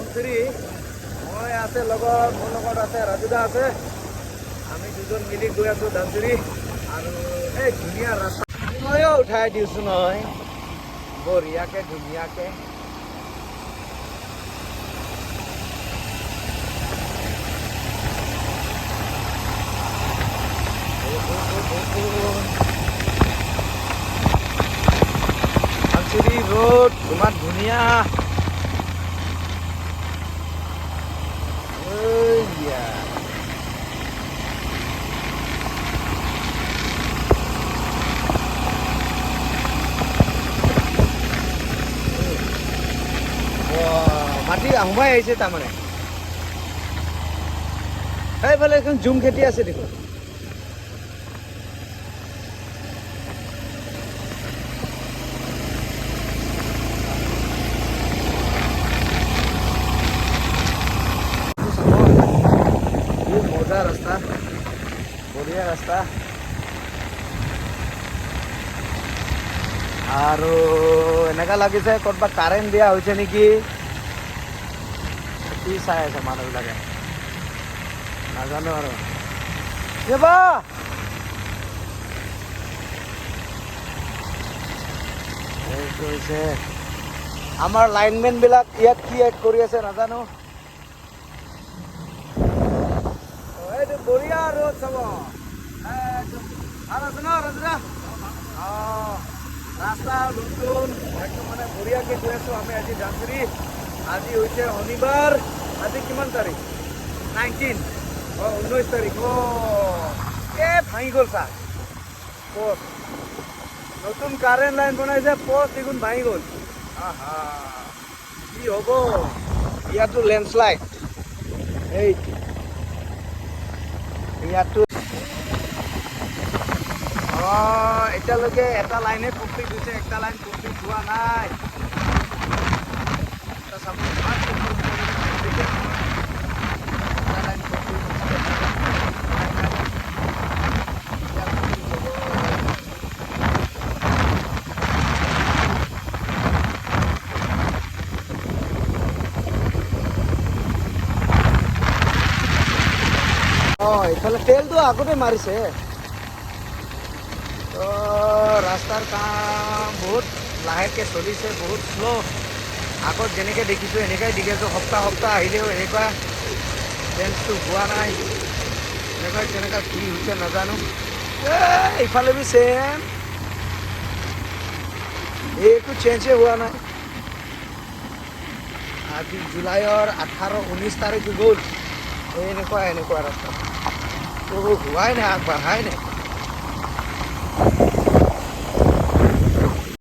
ধনশিৰি। মই আছে লগত, মোৰ লগত আছে ৰাজুদা আছে। আমি দুজন মিলি গৈ আছোঁ ধনশিৰি। আৰু এই ধুনীয়া ৰাস্তা, ময়ো উঠাই দিছোঁ নহয় বঢ়িয়াকে ধুনীয়াকে। ধনশিৰি ৰোড ইমান ধুনীয়া। এইয়া। মাটি সোমাই আহিছে তাৰমানে। সেইফালে এখন জুম খেতি আছে দেখোন। কি মজা ৰাস্তা, বঢ়িয়া ৰাস্তা। আৰু এনেকা লাগিছে ক'ৰবাত কাৰেণ্ট দিয়া হৈছে নেকি। কি চাই আছে মানুহবিলাকে নাজানো আৰু। কিবা এইটো হৈছে আমাৰ লাইনমেন বিলাক, ইয়াত কি এক কৰি আছে নাজানো। এইটো বঢ়িয়া ৰ'দ চাব। একদম ভাল আছে ন ৰাজুদা? অঁ, ৰাস্তা নতুন একদম, মানে বঢ়িয়াকে গৈ আছোঁ আমি আজি ধনশিৰি। আজি হৈছে শনিবাৰ। আজি কিমান তাৰিখ? 19, অঁ, 19 তাৰিখ। অঁ, এ ভাঙি গ'ল চা পষ্ট। নতুন কাৰেণ্ট লাইন বনাইছে, পষ্ট দেখোন ভাঙি গ'ল। আহা, কি হ'ব? ইয়াতো লেণ্ডশ্লাইড। এইটো ইয়াতো। অঁ, এতিয়ালৈকে এটা লাইনে কমপ্লিট হৈছে, একটা লাইন কমপ্লিট হোৱা নাই। এটা চাব, ইমান সুন্দৰ complete নহয়। এটা লাইন complete হৈছে, এটা লাইন complete হোৱাই নাই। এতিয়া complete হ'ব। অঁ, এইফালে তেলটো আগতে মাৰিছে। তো ৰাস্তাৰ কাম বহুত লাহেকৈ চলিছে, বহুত শ্ল'। আগত যেনেকৈ দেখিছোঁ এনেকুৱাই দেখিছোঁ। সপ্তাহ সপ্তাহ আহিলেও এনেকুৱা চেঞ্জটো হোৱা নাই। এনেকুৱা কেনেকুৱা কি হৈছে নাজানো। এ ইফালে বি চেম, একো চেঞ্জে হোৱা নাই। আজি জুলাইৰ 18, 19 তাৰিখ গ'ল, এনেকুৱা এনেকুৱা ৰাস্তা তো হোৱাই নাই, আগবঢ়াই নাই।